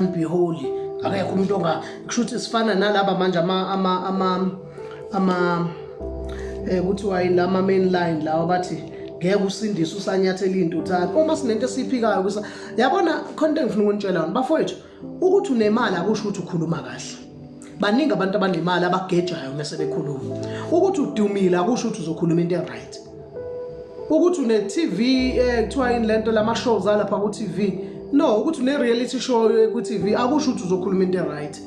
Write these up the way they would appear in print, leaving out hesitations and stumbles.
Be holy, akekho umuntu onga kusho ukuthi sifana nalaba manje ama ama ama ama eh kuthiwa yini lama main line lawa bathi ngeke usindise usanyathela intuthane uma sinento esiphikayo kusa. Yabona, khona into engifuna ukunitshela yona, bafowethu, ukuthi unemali akusho ukuthi ukhuluma kahle. Baningi abantu abanemali abagejayo mase bekhuluma. Ukuthi udumile akusho ukuthi uzokhuluma into e-right. Ukuthi une-TV, kuthiwa yini lento, lama shows alapha ku-TV, no, ukuthi une-reality show ku-TV akusho ukuthi uzokhuluma into e-right.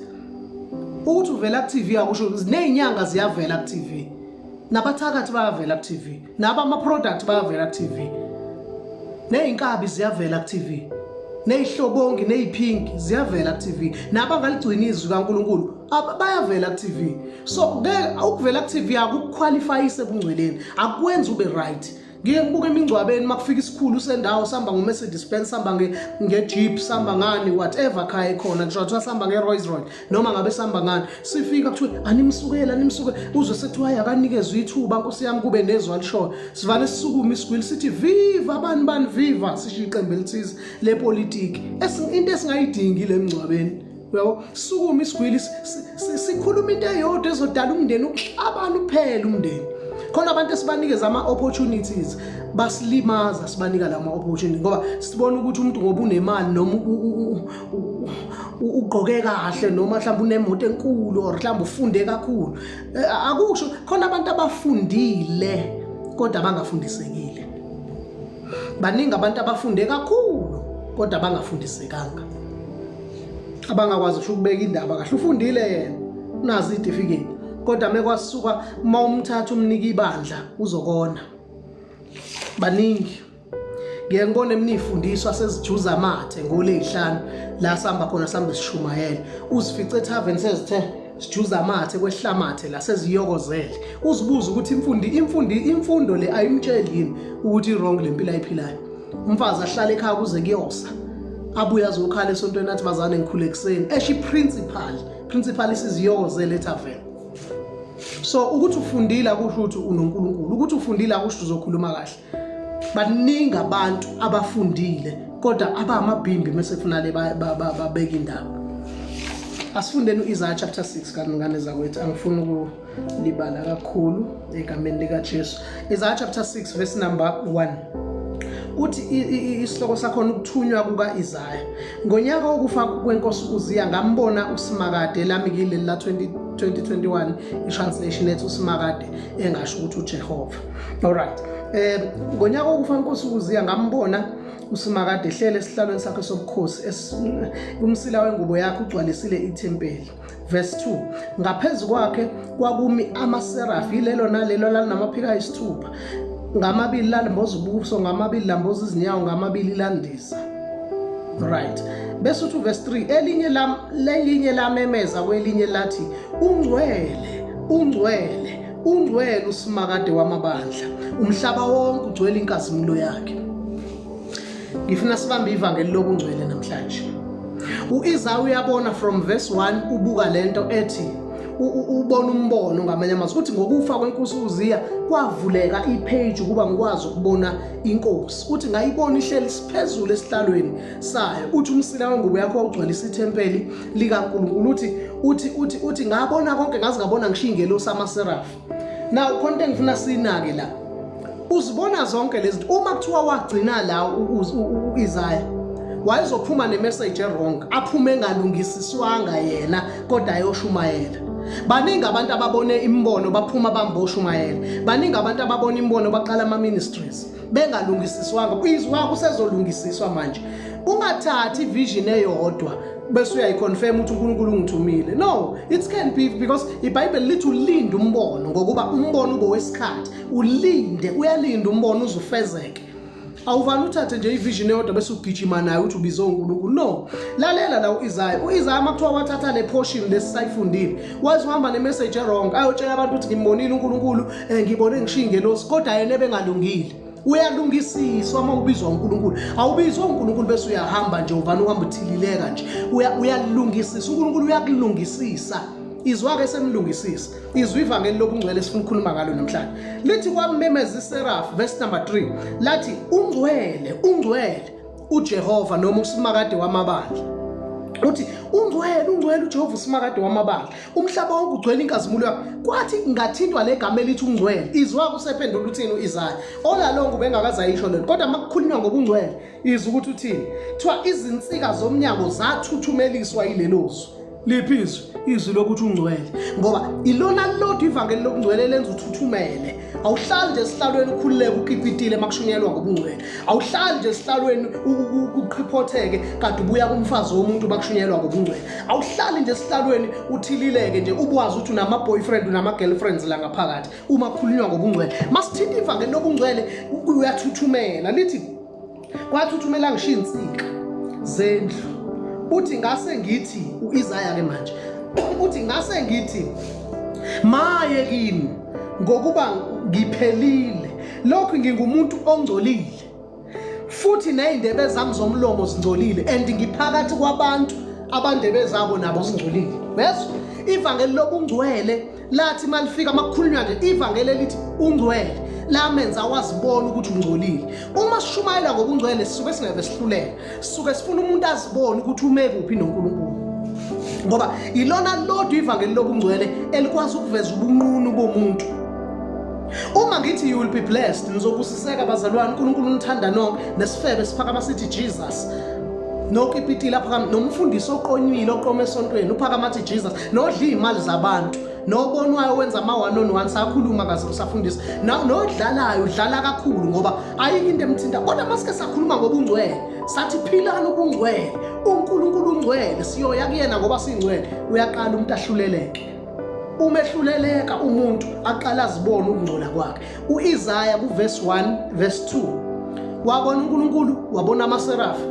Ukuthi uvela ku-TV akusho. Ney'nyanga ziyavela ku-TV, nabathakathi bayavela ku-TV, naba ama-product bayavela ku-TV, ney'nkabi ziyavela ku-TV, ney'hlobongi ney'phinki ziyavela ku-TV, nabangaligcini izwi kaNkulunkulu bayavela ku-TV. So ke ukuvela ku-TV akukuqualifyise ebungcweleni, akwenzi ube right. Ngike ngibuke emingcwabeni, makufika isikhulu sendawo sihamba ngo-Mercedes Benz, sihamba nge-Jeep, sihamba ngani, whatever car ekhona, ngisho kuthiwa sihamba nge-Rolls Royce noma ngabe sihamba ngani, sifika kuthiwe animsukele, animsukele, uzwe sekuthiwa hayi, akanikezwe ithuba, nkosi yami, kube nezwi alishoyo. Sivane sisukume isigwili sithi viva bani bani, viva, sisho iqembu elithize lepolitiki, into esingayidingi le mngcwabeni, uyabo. Sukuma isigwili sikhuluma into eyodwa ezodala umndeni ukuxabana, uphele umndeni. Khona abantu esibanikeza ama-opportunities, basilimaza. Sibanika la ma-opportunity ngoba sibona ukuthi umuntu ngoba unemali noma ugqoke kahle noma mhlawumbe unemoto enkulu or mhlawumbe ufunde kakhulu. Akusho. Khona abantu abafundile kodwa abangafundisekile. Baningi abantu abafunde kakhulu kodwa abangafundisekanga, abangakwazi usho ukubeka indaba kahle. Ufundile yena, unazo iy'tifiketi, kodwa mekwasuka uma umthatha umnika ibandla uzokona. Baningi. Ngiye ngibone mina iy'fundiswa sezijuza amathe ngoley'hlanu la sihamba khona, sihambe sishumayele, uzifice ethaveni sezithe sijuza amathe, kwehla amathe la, seziyokozele. Uzibuza ukuthi imfundi imfundi imfundo le ayimtsheli yini ukuthi i-wrong le mpilo ayiphilayo. Umfazi ahlale ekhaya kuze kuyosa, abuye azokhala esontweni athi, "Bazane, ngikhule ekuseni," esho i-principal, principal isiziyokozele ethaveni. So ukuthi ufundile akusho ukuthi unoNkulunkulu. Ukuthi ufundile akusho ukuthi uzokhuluma kahle. Baningi abantu abafundile kodwa abamabhimbi mase kufanele babeke indaba. Asifundeni u-Isaiah chapter 6 kangane zakwethu, angifuni ukulibala kakhulu, egameni likaJesu. Isaiah chapter 6 verse number 1 uthi, isihloko sakhona ukuthunywa kuka-Isaya. Ngonyaka wokufa kwenkosi uZiya ngambona uSimakade. Lami kileli la 20 2021 i-translation ethi uSimakade, engasho ukuthi uJehova. Alright, ngonyaka wokufa kwenkosi uZiya ngambona uSimakade ehlele esihlalweni sakhe sobukhosi, umsila wengubo yakhe ugcwalisile ithempeli. Verse 2: ngaphezu kwakhe kwakumi amaserafi, lelo nalelo lalinamaphiko ayisithupha, ngamabili lalimboza ubuso, ngamabili lamboza izinyawo, ngamabili landiza. Right, bese uthi verse 3, elinye lam lelinye lamemeza kwelinye lathi, "Ungcwele, ungcwele, ungcwele uSimakade wamabandla, umhlaba wonke ugcwele inkazimulo yakhe." Ngifuna sibambe ivangeli lobungcwele namhlanje. U-Isaiah uyabona from verse 1, ubuka lento ethi ubona umbono, ngamanye amazwi uthi ngokufa kwenkosi uZiya kwavuleka ipage ukuba ngikwazi ukubona inkosi. Uthi ngayibona ihleli siphezulu esihlalweni sayo. Uthi umsila wengubo yakho wawugcwalisa ithempeli likaNkulunkulu. Uthi ngabona konke, ngaze ngabona ngisho ingelosi, amaserafi. Now khona into engifuna sinake la. Uzibona zonke lezi zinto. Uma kuthiwa wagcina la u-Isaiah, wayezophuma nemessage wrong, aphume engalungisiswanga yena kodwa ayoshumayela. Baningi abantu ababone imibono baphuma bamboshumayela. Baningi abantu ababona imibono baqala ama ministries bengalungisiswanga. Izwa, kusezolungisiswa manje. Ungathathi ivision eyodwa bese uyayiconfirm ukuthi uNkulunkulu ungithumile. No, it can be because iBhayibheli lithi ulinde umbono, ngokuba umbono ube wesikhathi. Ulinde, uyalinda umbono uzufezeke. Awuvani uthathe nje ivision eyodwa bese ugijima nayo uthi ubizwe uNkulunkulu. No, lalela la u-Isaiah. U-Isaiah makuthiwa wathatha le portion lesisayifundile, waze uhamba nemessage wrong, ayotshela abantu ukuthi ngimbonile uNkulunkulu, ngibone ngisho ingelosi, kodwa yena ebengalungile. Uyalungisiswa uma ubizwa uNkulunkulu. Awubizwa uNkulunkulu bese uyahamba nje, uvane uhamba uthilileka nje. Uyalungisisa, uNkulunkulu uyakulungisisa. Izwa-ke, semlungisisa. Izwa ivangeli lobungcwele esifuna ukukhuluma ngalo namhlanje. Lithi kwamemeza iseraph, verse number 3, lathi, "Ungcwele, ungcwele uJehova," noma uSimakade wamabandla. Uthi ungcwele, ungcwele uJehova uSimakade wamabandla, umhlaba wonke ugcwele inkazimulo yakhe. Kwathi ngathintwa legama elithi ungcwele, izwa kusephendula uthini uIsaya. Olalongo ubengakaze ayisho lento, kodwa makukhulunywa ngobungcwele izwa ukuthi uthini. Kuthiwa izinsika zomnyango zathuthumeliswa yilelo zwi. Liphi izwi? Izwi lokuthi ungcwele, ngoba ilona lodwa ivangeli lobungcwele lenza uthuthumele. Awuhlali nje esihlalweni ukhululeke ukipitile makushunyelwa ngobungcwele. Awuhlali nje esihlalweni uqhiphotheke kade ubuya kumfazi womuntu makushunyelwa ngobungcwele. Awuhlali nje esihlalweni uthilileke nje ubwazi ukuthi unama boyfriend, unama girlfriends la ngaphakathi uma kukhulunywa ngobungcwele. Masithinta ivangeli lobungcwele uyathuthumela. Lithi kwathuthumela ngisho insika zendlu. Uthi ngase ngithi uIsaya ke manje, uthi ngase ngithi maye kimi ngokuba ngiphelile, lokhu ngingumuntu ongcolile futhi nezindebe zami zomlomo zingcolile, and ngiphakathi kwabantu abandebe zabo nabo zingcolile. Uyezwa ivangeli lobungcwele lathi malifika makukhulunywa nje ivangeli elithi ungcwele lamenza wazibona ukuthi ungcolile. Uma sishumayela ngobungcwele sisuke singeve sihluleke, sisuke sifuna umuntu azibone ukuthi ume kuphi noNkulunkulu, ngoba ilona lodwa ivangeli lobungcwele elikwazi ukuveza ubunqunu bomuntu. Uma ngithi you will be blessed, nizobusiseka bazalwane, uNkulunkulu unithanda nonke, nesifebe siphakama sithi Jesus, nokipitile aphakama, nomfundisi oqonywile oqoma esontweni uphakama athi Jesus, nodla iy'mali zabantu, nobonwayo wenza ama-one on one, sakhuluma kaze usafundisa, nodlalayo udlala kakhulu ngoba ayikho into emthinta. Kodwa masike sakhuluma ngobungcwele, sathi philani ubungcwele, uNkulunkulu ungcwele, siyoya kuyena ngoba singcwele, uyaqala umuntu ahluleleke. Uma ehluleleka umuntu aqala azibone ukungcola kwakhe. UIsaya kuverse 1 verse 2 wabona uNkulunkulu, wabona amaserafi,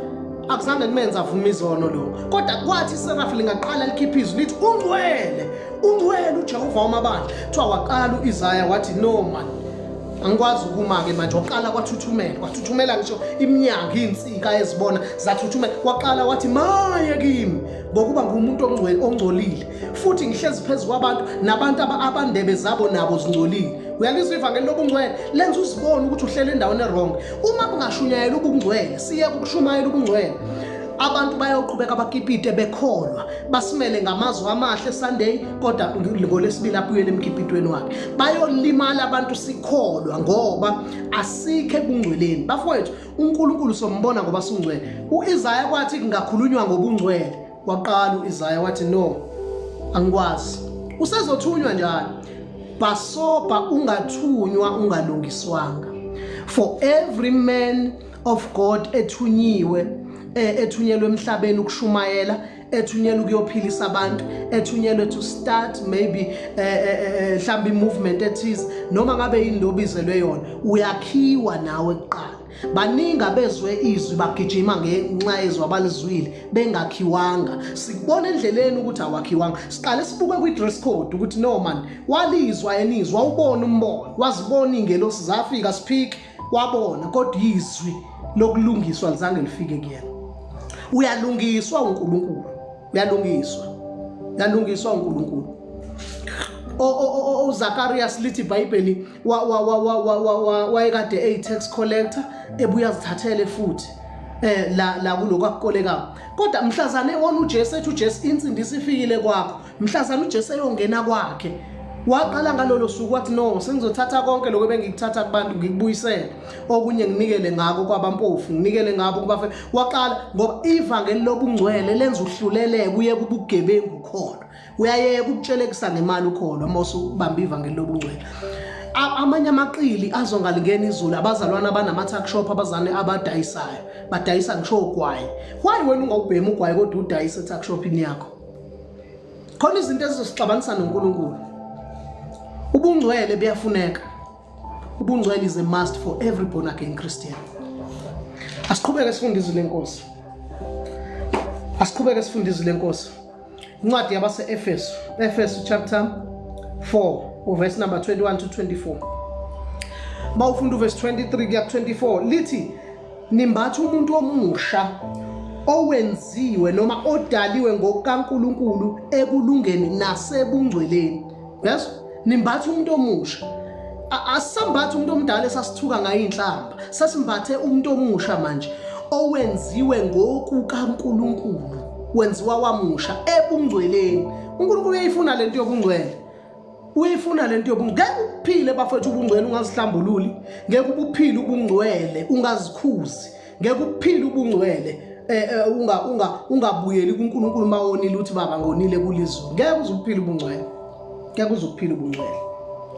akuzange kumenze avume izono lokho, kodwa kwathi iserafi lingaqala likhipha izwi lithi ungcwele, ungcwele uJehova wamabandla, kuthiwa waqala uIsaya wathi no man, angikwazi ukuma-ke manje. Waqala kwathuthumela, kwathuthumela ngisho iminyango, iy'nsika ezibona zathuthumela. Waqala wathi maye kimi ngokuba ngumuntu ongcolile futhi ngihlezi phezu kwabantu nabantu abandebe zabo nabo zingcolile. Uyalizwa ivangeli lobungcwele lenza uzibone ukuthi uhlele endaweni erong. Uma kungashunyayelwa ubungcwele, siye ukushumayela ubungcwele, abantu bayoqhubeka bakipite bekholwa, basimele ngamazwi amahle Sunday, kodwa ngolesibili abuyele emkipitweni wakhe. Bayolimala abantu sikholwa ngoba asikho ebungcweleni. Bafowethu, uNkulunkulu sombona ngoba singcwele. UIsaya kwathi kungakhulunywa ngobungcwele, waqala uIsaya wathi no, angikwazi. Usezothunywa njalo. Basoba ungathunywa ungalungiswanga. For every man of God ethunyiwe, ethunyelwe emhlabeni ukushumayela, ethunyelwe ukuyophilisa abantu, ethunyelwe to start maybe mhlawumbe movement ethize, noma ngabe yini lobizelwe yona, uyakhiwa nawe kuqala. Baningi abezwe izwi bagijima ngenxa yezwi abalizwile bengakhiwanga. Sikubona endleleni ukuthi awakhiwanga. Siqale sibuke kwi-dress code ukuthi no man, walizwa enizwa, wawubona umbono, wazibona ingelosi zafika speak, wabona, kodwa izwi lokulungiswa lizange lifike kuyena. Uyalungiswa uNkulunkulu, uyalungiswa, uyalungiswa uNkulunkulu. uZacharias lithi iBhayibheli wayekade eyi-tax collector, ebuya azithathele futhi la kulokhu akukolekayo. Kodwa mhlazane wona uJesu ethi uJesu insindiso ifikile kwakho, mhlazane uJesu eyongena kwakhe, waqala ngalolo suku wathi no, sengizothatha konke lokho ebengikuthatha kubantu ngikubuyisele, okunye nginikele ngako kwabampofu, nginikele ngabo kubafe. Waqala ngoba ivangeli lobungcwele lenza uhluleleke uye kubugebengu khona, uyayeka ukutshelekisa ngemali ukhona uma usubamba ivangeli lobungcwele. Amanye amaqili azongalingena izulu, abazalwane abanama-tuck shop, abazalwane abadayisayo, badayisa ngisho ugwayi. Why wena ungawubhemi ugwayi kodwa udayise e-tuck shopini yakho? Khona izinto ezizosixabanisa noNkulunkulu. Ubungcwele buyafuneka. Ubungcwele is a must for every born again Christian. Asiqhubeke sifunde izwi lenkosi. Asiqhubeke sifunde izwi lenkosi. Incwadi yabase-Efesu, Efesu chapter 4, uverse number 21 to 24. Mawufunda uverse 23 kuya ku 24 lithi nimbatha umuntu omusha owenziwe noma odaliwe ngokukaNkulunkulu ekulungeni nasebungcweleni. Yes? Nimbatha umuntu omusha. Asambatha umuntu omdala esasithuka ngayo inhlamba. Sesimbathe umuntu omusha manje owenziwe ngokukaNkulunkulu. Wenziwa wamusha ebungcweleni. uNkulunkulu uyayifuna lento yobungcwele. Uyifuna lento yobungcwele. Ngeke uphile bafethu ubungcwele ungazihlambululi. Ngeke ubuphile ubungcwele ungazikhuzi. Ngeke uphile ubungcwele ungabuyeli kuNkulunkulu mawonile uthi baba ngonile kulizulu. Ngeke uzuphile ubungcwele. Ngeke uzuphile ubungcwele.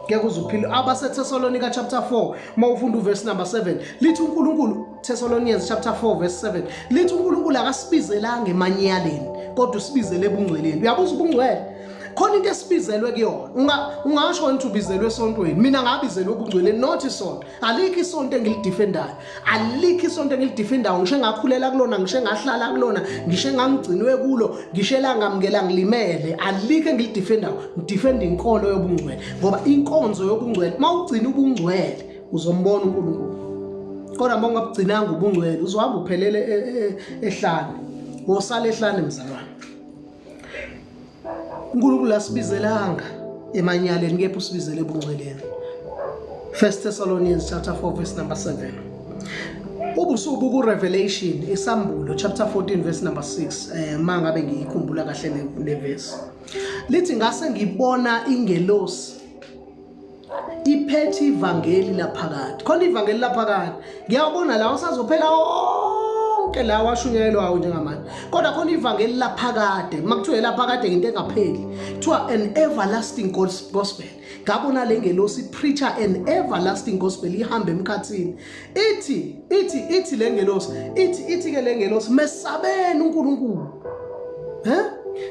Ngeke uzuphile. AbaseThessalonika chapter 4 mawufunda uverse number 7 lithi uNkulunkulu, Thessalonians chapter 4 verse 7 lithi uNkulunkulu akasibizelanga emanyaleni kodwa usibizele ebungcweleni. Uyabuza ubungcwele, khona into esibizelwe kuyona. Ungasho ukuthi ubizelwe esontweni, mina ngabizelwe ebungcweleni, not isonto. Alikho isonto engilidefendayo, alikho isonto engilidefendayo. Ngisho ngakhulela kulona, ngisho ngahlala kulona, ngisho ngangigcinwe kulo, ngisho la ngamukela ngilimele, alikho engilidefendayo. Ngidefenda inkolo yobungcwele, ngoba inkonzo yobungcwele, mawugcina ubungcwele uzombona uNkulunkulu. Kodwa uma ungabugcinanga ubungcwele uzohamba uphelele ehlane, wosala ehlane mzalwane. uNkulunkulu asibizelanga emanyaleni kepha usibizele ebungcweleni. 1 Thessalonians chapter 4 verse number 7. Ubusuku ku Revelation, isambulo chapter 14 verse number 6, mangabe ngiyikhumbula kahle le verse. Lithi ngase ngibona ingelosi iphethe ivangeli laphakade. Khona ivangeli laphakade. Ngiyabona la usazophela onke la washunyayelwayo njengamanje. Kodwa khona ivangeli laphakade. Makuthiwa laphakade into engapheli. Kuthiwa an everlasting gospel. Ngabona le ngelosi preacher an everlasting gospel ihambe emkhathini. Ithi ithi ithi le ngelosi, ithi ithi ke le ngelosi, mesabeni uNkulunkulu. He?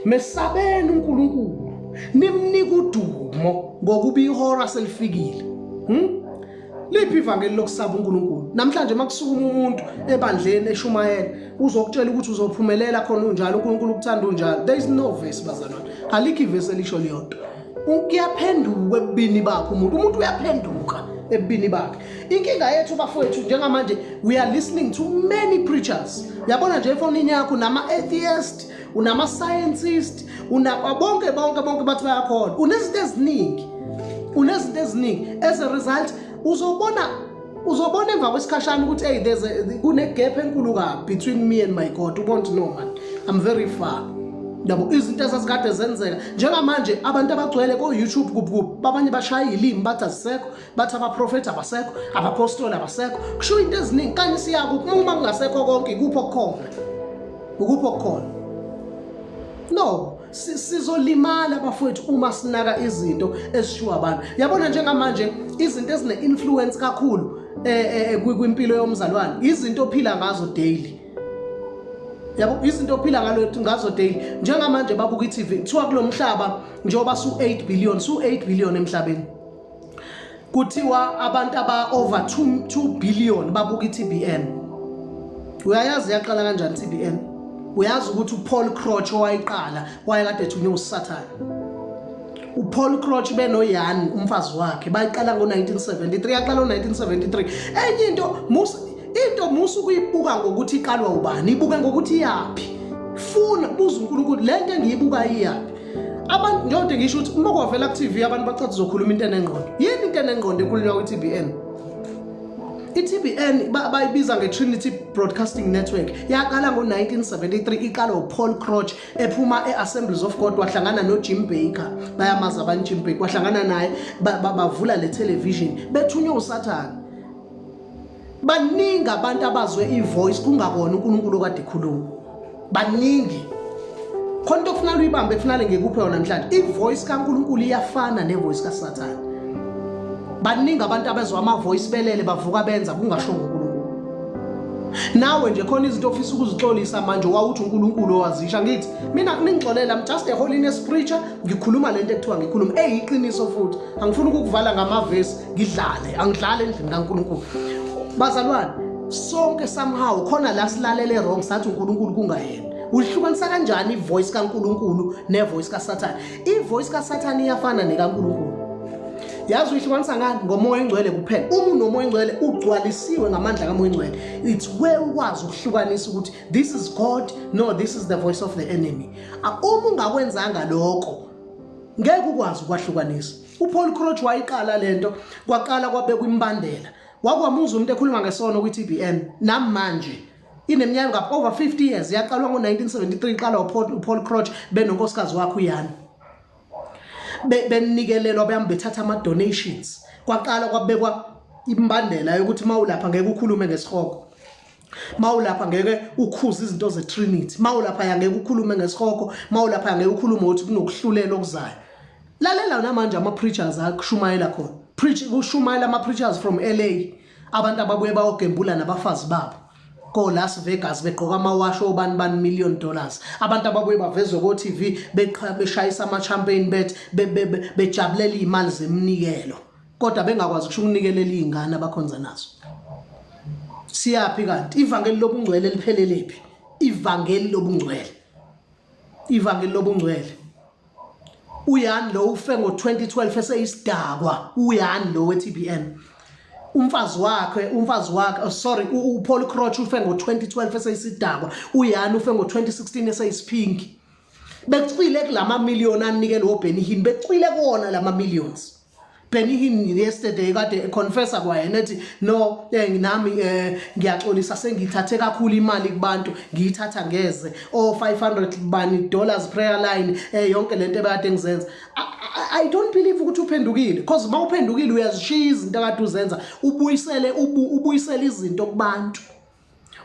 Mesabeni uNkulunkulu. Nimnika udumo ngokuba ihora selifikile. Liphi ivangeli lokusaba uNkulunkulu? Namhlanje makusukuma umuntu ebandleni eshumayela, uzokutshela ukuthi uzophumelela khona unjalo, uNkulunkulu ukuthanda unjalo. There is no verse bazalwane. Alikho ivesi elisho leyo nto. Kuyaphenduka ebubini bakhe umuntu. Umuntu uyaphenduka ebubini bakhe. Inkinga yethu bafowethu njengamanje, we are listening to many preachers. Yabona nje efonini yakho nama atheist, unama scientist, una bonke bonke bonke bathi bayakholwa. Unezinto eziningi. Unezinto eziningi. As a result uzobona emva kwesikhashana ukuthi hey, there's a kune gap enkulu kabi between me and my God. Ubona no man, I'm very far. Yabo izinto ezazikade zenzeka njengamanje, abantu abagcwele ko YouTube kuphi kuphi, babanye bashaya ilimi bathi azisekho, bathi abaprofeti abasekho, abapostoli abasekho, kusho into eziningi. Kanye siyakuphi uma kungasekho konke? Ikuphi okukhona? Ukuphi okukhona? No, sizolimala bafowethu uma sinaka izinto ezishiwo abantu. Yabona njengamanje izinto ezine influence kakhulu kwimpilo yomzalwane, izinto ophila ngazo daily. Yabo izinto ophila ngalo ngazo daily. Njengamanje babuka i-TV, kuthiwa kulomhlaba njengoba su 8 billion, su 8 billion emhlabeni, kuthiwa abantu aba over 2 billion babuka i-TBN. Uyayazi yaqala kanjani TBN? Uyazi ukuthi uPaul Crouch owayiqala wayekade ethunywe uSathane. uPaul Crouch benoYan umfazi wakhe bayiqala ngo-1973, yaqala ngo-1973. Enye into musa, into musa ukuyibuka ngokuthi iqalwa ubani, ibuke ngokuthi iyaphi. Funa buza uNkulunkulu, lento engiyibuka iyaphi? Abantu njengoba ngisho ukuthi uma kwavela ku-TV abantu bacathi uzokhuluma into enengqondo. Yini into enengqondo ekhulunywa kwi-TBN? I-TBN bayibiza nge-Trinity Broadcasting Network. Yaqala ngo-1973, iqala uPaul Crouch ephuma e-Assemblies of God, wahlangana no-Jim Baker. Bayamazi abantu Jim Baker, wahlangana naye bavula le television bethunywe uSathane. Baningi abantu abazwe ivoice kungakona uNkulunkulu okade ekhuluma. Baningi. Khona into okufanele uyibambe, kufanele ngikuphe yona namhlanje. Ivoice kaNkulunkulu iyafana nevoice kaSathane. Baningi abantu abezwa ama voice belele, bavuka benza kungasho uNkulunkulu. Nawe nje khona izinto ofisa ukuzixolisa manje, wawuthi uNkulunkulu owazisha. Ngithi mina ningixolela, I'm just a holiness preacher, ngikhuluma lento ekuthiwa ngikhuluma eyiqiniso, futhi angifuni ukukuvala ngamavesi ngidlale, angidlale endlini kaNkulunkulu. Bazalwane, sonke somehow khona la silalele wrong, sathi uNkulunkulu kungayena. Ulihlukanisa kanjani ivoice kaNkulunkulu nevoice kaSathane? Ivoice kaSathane iyafana nekaNkulunkulu. Yazi uyihlukanisa ngani? Ngomoya engcwele kuphela. Uma unomoya engcwele, ugcwalisiwe ngamandla kamoya engcwele, it's where ukwazi ukuhlukanisa ukuthi this is God, no, this is the voice of the enemy. Uma ungakwenzanga lokho ngeke ukwazi ukwahlukanisa. uPaul Crouch wayiqala lento, kwaqala kwabekwa imbandela. Wakwamuzwa umuntu ekhuluma ngesono kwi-TBN namanje. Ineminyaka ngapha over 50 years, yaqalwa ngo-1973, iqalwa uPaul Crouch benonkosikazi wakhe uYan. Benikelelwa behamba bethatha ama-donations. Kwaqala kwabekwa imbandela yokuthi uma ulapha ngeke ukhulume ngesihogo, mawulapha ngeke ukhuze izinto ze-Trinity, mawulapha ngeke ukhulume ngesihogo, mawulapha ngeke ukhulume ukuthi kunokuhlulela okuzayo. Lalela namanje ama-preachers akushumayela khona, preach kushumayela ama-preachers from LA, abantu ababuye bayogembula nabafazi babo ko Las Vegas begqoka amawasho obani bani million dollars, abantu ababuye bavezwe ko TV beshayisa ama champagne, bet bejabulela imali zeminikelo, kodwa bengakwazi ukusho ukunikelela izingane abakhonza nazo. Siyaphi kanti? Ivangeli lobungcwele liphelele phi? Ivangeli lobungcwele, ivangeli lobungcwele. Uyani lo ufe ngo-2012 eseyisidakwa, uyani lo we-TBN, umfazi wakhe, umfazi wakhe, oh, sorry, uPaul Crouch ufe ngo-2012 eseyisidakwa, uyani ufe ngo-2016 eseyisiphinki. Becwile kulama million anikelwe oBenny Hinn, becwile kuwona lama millions. Benny Hinn yesterday kade confessa kwayena ethi no, nami ngiyaxolisa, sengithathe kakhulu imali kubantu, ngiyithatha ngeze o 500 bani dollars prayer line, yonke lento ebekade ngizenza. I don't believe ukuthi uphendukile, because mawuphendukile uyazishiya izinto akade uzenza, ubuyisele ubuyisele izinto kubantu.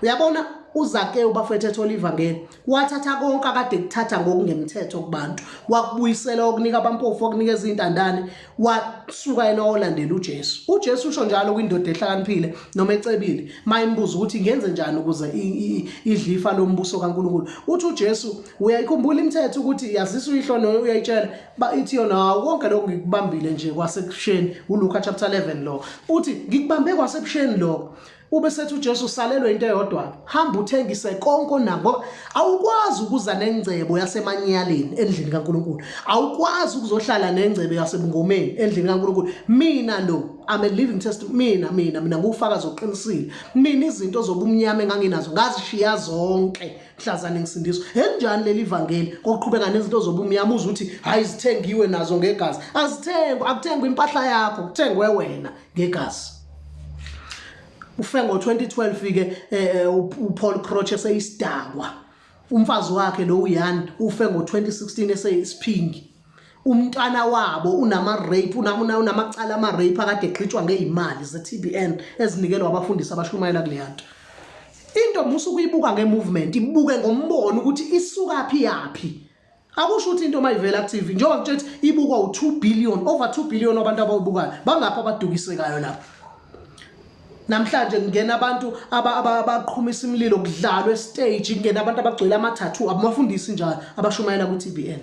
Uyabona uZakeyu bafethu ethola ivangeli, wathatha konke akade kuthatha ngokungemthetho kubantu, wakubuyisela, okunika abampofu, wakunikeza intandane, wasuka yena olandela uJesu. UJesu usho njalo kwindoda ehlakaniphile noma ecebile mayimbuza ukuthi ngenze njani ukuze idlifa lombuso kaNkuluNkulu. Uthi uJesu, uyayikhumbula imithetho ukuthi yazisa uyihlo no uyayitshela ba, ithi yona konke lokho ngikubambile nje kwasebusheni. uLuka chapter 11 lo uthi ngikubambe kwasebusheni lokho. Ube sethi uJesu, usalelwe into eyodwa, hamba uthengise konke onako. Awukwazi ukuza nengcebo yasemanyaleni endlini kaNkuluNkulu, awukwazi ukuzohlala nengcebo yasebungomeni endlini kaNkuluNkulu. Mina lo, I'm a living testimony. Mina ngufakazi oqinisile. Mina izinto zobumnyama enganginazo ngazishiya zonke mhlazane ngisindiswa. Enjani leli vangeli koqhubeka nezinto zobumnyama uzuthi hayi, zithengiwe nazo ngegazi? Azithengwa, akuthengwa impahla yakho, kuthengwe wena ngegazi. Ufe ngo-2012 ke uPaul Crouch eseyisidakwa. Umfazi wakhe lo uYan ufe ngo-2016 eseyisiphingi. Umntwana wabo unama rape, unamacala ama rape akade egqitshwa ngeimali ze-TBN ezinikelwa abafundisi abashumayela kule nto. Into musu kuyibuka ngemovement, ibuke ngombono ukuthi isuka phi, yaphi. Akusho ukuthi into mayivela ku TV, njengoba ngitshe ukuthi ibukwa u2 billion, over 2 billion abantu abayibukayo, bangapha abadukisekayo lapha. Namhlanje kungena abantu abaqhumisa imililo, kudlalwe stage, kungena abantu abagcwele ama-tattoo, abamafundisi njalo abashumayela ku-TBN,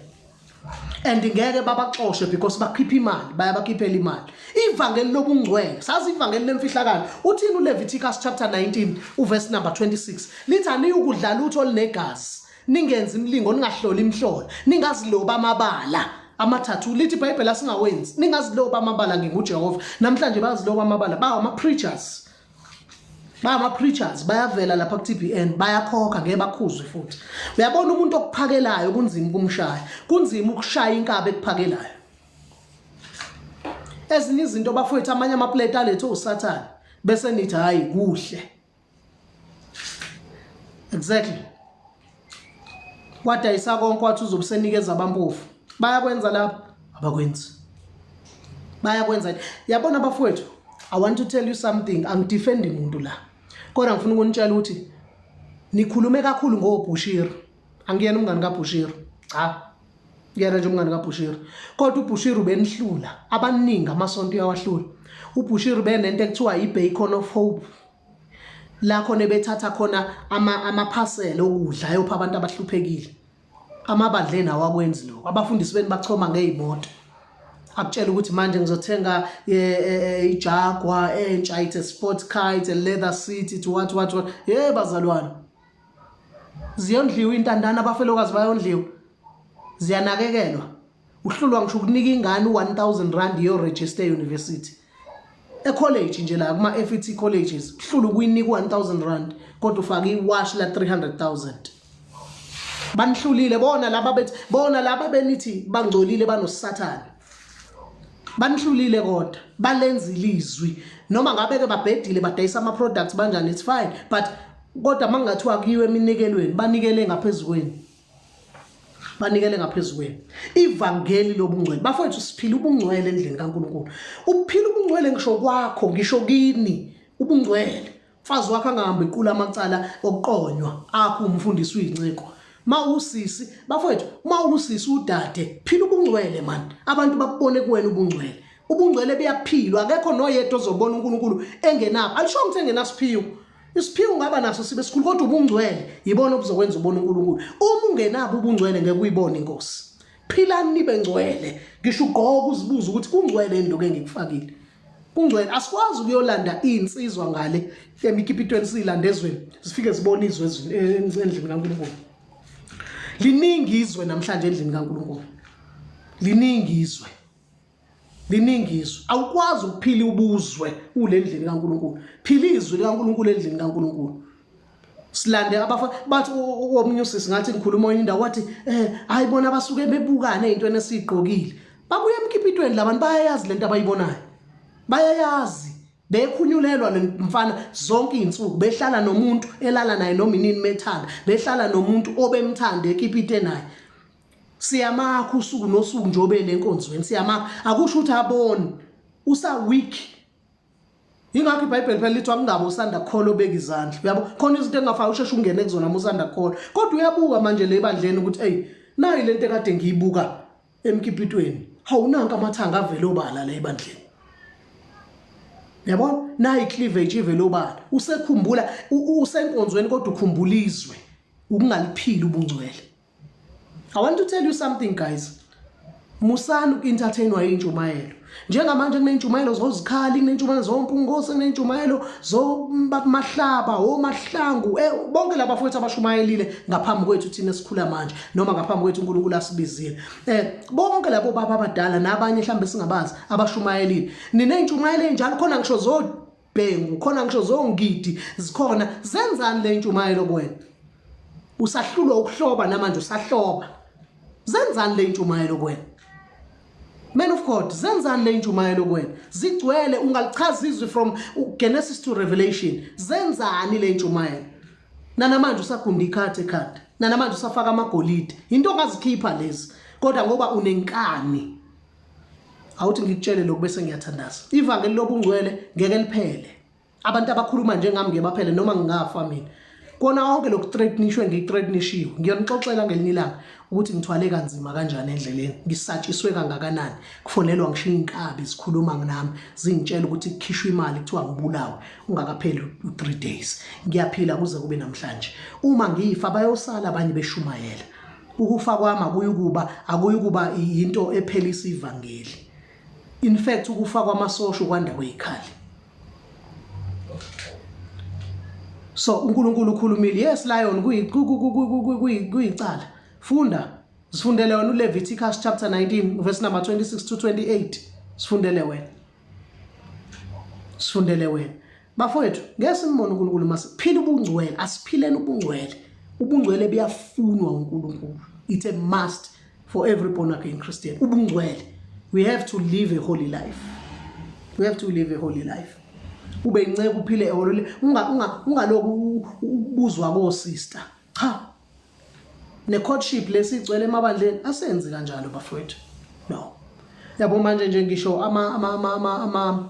and ngeke babaxoshe because bakhipha imali, bayabakhiphela imali. Ivangeli lobungcwele, sazi ivangeli lemfihlakalo. Uthini uLeviticus chapter 19 uverse number 26? Lithi aniyukudla lutho olunegazi, ningenzi imilingo, ningahloli imihlola, ningaziloba amabala amathathu. Lithi iBhayibheli asingawenzi, ningaziloba amabala, nginguJehova. Namhlanje bayaziloba amabala, bawa ama-preachers, ba ama-preachers, bayavela lapha ku-TBN, bayakhokha, ngeke bakhuzwe futhi. Uyabona umuntu okuphakelayo kunzima ukumshaya, kunzima ukushaya inkabi ekuphakelayo. Ezinye izinto bafowethu, amanye amaplate alethe uSathane, bese nithi hayi, kuhle. Exactly, wadayisa konke, wathi uzobusenikeza abampofu. Bayakwenza lapho abakwenzi, bayakwenza. Yabona bafowethu, I want to tell you something. Angidefendi umuntu la, kodwa ngifuna ukunitshela ukuthi nikhulume kakhulu ngoBushiri. Angiyena umngani kaBushiri, cha, ngiyena nje umngani kaBushiri, kodwa uBushiri ubenihlula abaningi, amasonto uyawahlula uBushiri. Benento ekuthiwa i-Beacon of Hope, la khona bethatha khona amaphasela okudla ayopha abantu abahluphekile. Amabandleni awakwenzi lokho. Abafundisi beni bachoma ngey'moto, akutshela ukuthi manje ngizothenga iJaguar entsha, it's a sport car, it's a leather seat, it's what what what. Ye bazalwane, ziyondliwa intandane, abafelokazi bayondliwa, ziyanakekelwa. Uhlulwa ngisho ukunika ingane u-1000 rand iyo-register e-university, ecollege nje la kuma-FET colleges, uhlulwa ukuyinika u-1000 rand, kodwa ufake iwashi la 300,000. Banihlulile bona laba, bethi bona laba benithi bangcolile, banosathane, banihlulile, kodwa balenza ilizwi. Noma ngabe ke babhedile, badayisa ama products banjani, it's fine, but Kodwa mangathiwa kuyiwe eminikelweni, banikele ngaphezulu kwenu. Banikele ngaphezulu kwenu. Ivangeli lobungcwele. Bafowethu, siphila ubungcwele endlini kaNkulunkulu. Ukuphila ubungcwele ngisho kwakho, ngisho kini, ubungcwele. Mfazi wakho angahambi equla amacala okuqonywa akho umfundisi uyinciko. Ma usisi, bafowethu, uma usisi udade, phila ubungcwele man. Abantu bakubone kuwena ubungcwele. Ubungcwele buyaphilwa, akekho noyedwa ozobona uNkulunkulu engenapho. Alisho ukuthi engenasiphiwo. Isiphiwo ungaba naso sibe sikhulu kodwa ubungcwele yibona obuzokwenza ubone uNkulunkulu. Uma ungenabo ubungcwele ngeke uyibone inkosi. Philani nibe ngcwele. Ngisho ugqoka uzibuza ukuthi kungcwele yini lokho engikufakile. Kungcwele asikwazi ukuyolanda izinsizwa ngale emikipitweni silanda ezweni sifike sibone izwe endlini kaNkulunkulu. Liningi izwe namhlanje endlini kaNkulunkulu. Liningi izwe. Liningi izwe. Awukwazi ukuphila ubuzwe ule ndlini kaNkulunkulu. Phila izwi likaNkulunkulu endlini kaNkulunkulu. Silande abafa bathi omunye usisi ngathi ngikhuluma enye indawo wathi eh hayi bona basuke bebukane ezintweni esizigqokile. Babuya emkipitweni labantu bayayazi lento abayibonayo. Bayayazi. Bekhunyulelwa le mfana zonke izinsuku behlala nomuntu elala naye noma inini methanda behlala nomuntu obemthanda ekipite naye. Siyamakha usuku nosuku njengoba elenkonzweni siyamakha akusho ukuthi aboni usa weak. Ingakho iBhayibheli phela lithi akungabe usanda kukholwa obeka izandla. Uyabo? Khona izinto engafaki usheshe ungene kuzona uma usanda kukholwa. Kodwa uyabuka manje le bandleni ukuthi ey nayi lento ekade ngiyibuka emkipitweni. Hawu nanka amathanga avele obala la ebandleni. Yabona? Nayi cleavage ivele obala. Usekhumbula usenkonzweni kodwa ukhumbula izwe ukungaliphili ubungcwele. I want to tell you something guys. Musani uku-entertainwa intshumayelo. Njengamanje kunentshumayelo zozikhali, kunentshumayelo zompungose, kunentshumayelo zomahlaba, omahlangu, eh bonke laba futhi abashumayelile ngaphambi kwethu thina esikhula manje noma ngaphambi kwethu uNkulunkulu asibizile. Eh bonke labo baba abadala nabanye mhlambe singabazi abashumayelile. Ninentshumayelo enjalo khona ngisho zo Bhengu khona ngisho zongidi zikhona zenzani le ntshumayelo kuwena usahlulwa ukuhloba namanje usahloba zenzani le ntshumayelo kuwena Man of God zenzani le ntshumayelo kuwena zigcwele ungalichaza izwi from Genesis to Revelation zenzani le ntshumayelo nanamanje usagunda ikhathi ekhanda nanamanje usafaka amagolide into ongazikhipha lezi kodwa ngoba unenkani Awuthi ngikutshele lokhu bese ngiyathandaza. Ivangeli lobungcwele ngeke liphele. Abantu abakhuluma njengami ngeke baphele noma ngingafa mina. Kona konke lokhu threatenishwe ngithreatenishiwe. Ngiyonixoxela ngelinye ilanga ukuthi ngithwale kanzima kanjani endleleni, ngisatshiswe kangakanani. Kufonelwa ngisho inkabi zikhuluma nami zingitshela ukuthi kukhishwa imali kuthiwa ngibulawe ungakapheli u3 days. Ngiyaphila kuze kube namhlanje. Uma ngifa bayosala abanye beshumayela. Ukufa kwami akuyukuba akuyukuba into ephelisa ivangeli. In fact ukufa kwamasosha ukwanda kwezikhali. So uNkulunkulu ukhulumile. Yes lion kuyicala. Funda. Sifundele wena uLeviticus chapter 19 verse number 26 to 28. Sifundele wena. Sifundele wena. Bafowethu, ngeke simbone uNkulunkulu masiphila ubungcwele, asiphileni ubungcwele. Ubungcwele buyafunwa uNkulunkulu. It's a must for every born again Christian. Ubungcwele. We have to live a holy life. We have to live a holy life. Ube inceke uphile eholole unga unga ungaloku ubuzwa ko sister. Cha. Ne courtship lesigcwele emabandleni asenzi kanjalo bafowethu. No. Yabo manje nje ngisho ama ama ama ama, ama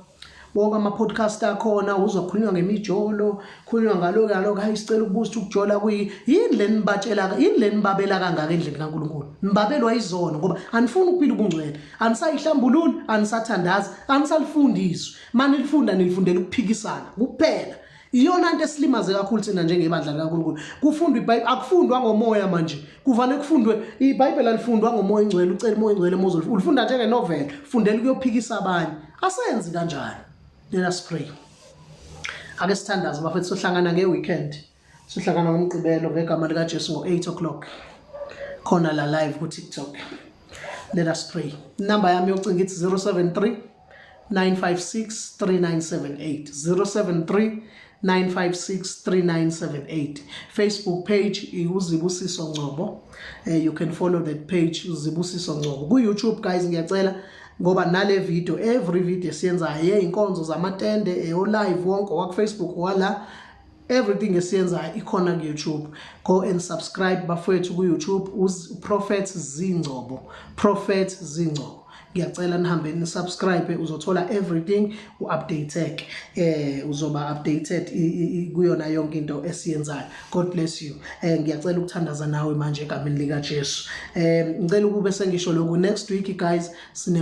wonke ama-podcast akhona uzokhulunywa ngemijolo khulunywa ngalokho ngalokho hayi sicela ukubuza ukuthi ukujola kuyi yini le nibatshela yini le nibabela kangaka endlini kaNkulunkulu nibabelwa izono ngoba anifuni ukuphila ubungcwele anisayihlambululi anisathandazi anisalifundi izwi manje nilifunda nilifundela ukuphikisana kuphela Iyona nto esilimaze kakhulu thina njengebandla likaNkulunkulu. Kufundwa iBhayibheli, akufundwa ngomoya manje. Kuvane kufundwe iBhayibheli alifundwa ngomoya ingcwele, ucela umoya ingcwele uma ulifunda njengenovel, fundela ukuyophikisa abanye. Asenzi kanjalo. Let us pray. Ake sithandaze bafethu sohlangana ngeweekend. Sihlangana ngoMgqibelo ngegama likaJesu ngo-8 o'clock khona la live ku-TikTok. Let us pray. Inamba yami yokucinga ithi 073 956 3978 073 956 3978 Facebook page uZibusiso Ngcobo you can follow that page uZibusiso Ngcobo ku YouTube guys ngiyacela ngoba nale video every video esiyenzayo yeyinkonzo zamatende eyo live wonke wa ku Facebook wala. Everything esiyenzayo ikhona ku-YouTube. Go and subscribe, bafowethu, ku-YouTube, Prophet Zingcobo, Prophet Zingcobo. Ngiyacela nihambe ni-subscribe, uzothola everything, u-updateke, uzoba updated kuyona yonke into esiyenzayo. God bless you. Ngiyacela ukuthandaza nawe manje egameni lika Jesu. Ngicela ukube sengisho lokhu, next week, guys, sine